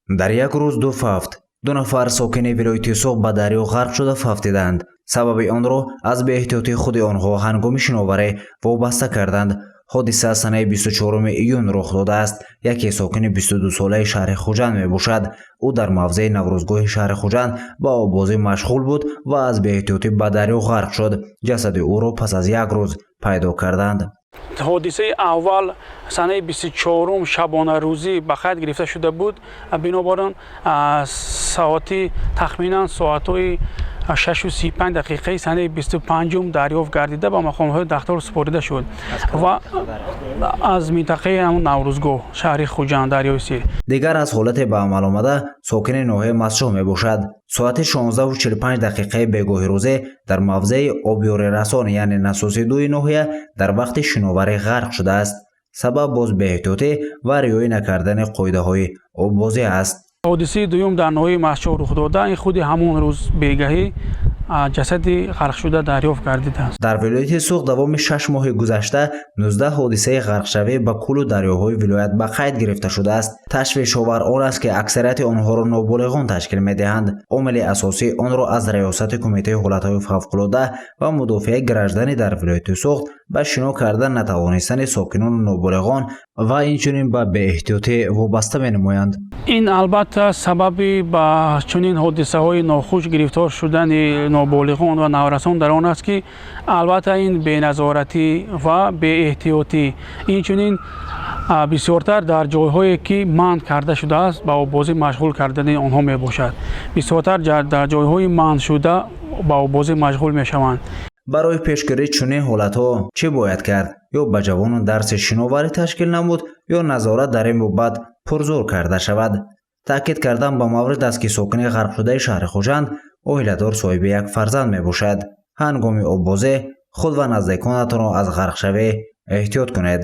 Дар як рӯз ду фавт. Ду нафар сокини вилояти Суғд ба дарё ғарқ шуда фавтиданд. Сабаби онро аз беэҳтиётии худи онҳо ҳангоми шиноварӣ вобаста карданд. Ҳодиса санаи 24 июн рух додааст. Яке сокини 22-солаи шаҳри Хуҷанд мебошад. Ӯ дар мавзеи Наврӯзгоҳи шаҳри Хуҷанд ба оббозӣ машғул буд ва аз беэҳтиётӣ ба дарё ғарқ шуд. Ҷасади ӯро пас аз як рӯз пайдо карданд. Ҳодисаи аввал санаи 24-ум шабонарӯзӣ ба қайд гирифта шуда буд. Бинобар он соати тахминан соатҳои 6:35 дақиқаи санаи 25-ум дарёфт гардида, ба мақомҳои дахлдор супорида шуд ва аз минтақаи ҳамон Наврӯзгоҳ, шаҳри Хуҷанд, дарёи Сир. Дигар аз ҳолате ба амал омада сокини ноҳияи Мастчоҳ мебошад. Соати 16:45 дақиқаи бегоҳи рӯзе дар мавзеи обёрирасон, яъне насоси дуи ноҳия, дар вақти шиноварӣ ғарқ шудааст. Сабаб боз беэҳтиётӣ ва риоя накардани қоидаҳои оббозӣ аст. Ҳодисаи дуюм дар ноҳияи Мастчоҳ рух дода. Ин худи ҳамон рӯз бегаҳӣ ҷасади ғарқшуда дарёфт гардидааст. Дар вилояти Суғд давоми 6 моҳи гузашта 19 ҳодисаи ғарқшавӣ ба кӯлу дарёҳои вилоят ба қайд гирифта шудааст. Ташвишовар он аст, ки аксарияти онҳоро ноболиғон ташкил медиҳанд. Омили асосии онро аз Раёсати Кумитаи ҳолатҳои фавқулода ва мудофиаи гражданӣ дар вилояти Суғд ба шино кардан натавонистани сокинону ноболиғон ва инчунин ба беэҳтиётӣ вобаста менамоянд. Ин албатта сабаби ба чунин ҳодисаҳои нохуш гирифтор шудани ноболиғон ва наврасон дар он аст, ки албатта ин беназоратӣ ва беэҳтиётӣ, инчунин бисёртар дар ҷойҳое, ки манъ карда шудааст, ба оббозӣ машғул кардани онҳо мебошад. Бисёртар дар ҷойҳои манъшуда ба оббозӣ машғул мешаванд. Барои пешгирии чунин ҳолатҳо чӣ бояд кард? Ё ба ҷавонон дарси шиноварӣ ташкил намуд, ё назорат дар ин бобат пурзӯр карда шавад. Таъкид кардан ба маврид аст, ки сокини ғарқшудаи шаҳри Хуҷанд оиладор, соҳиби як фарзанд мебошад. Ҳангоми оббозӣ худ ва наздиконатонро аз ғарқшавӣ эҳтиёт кунед.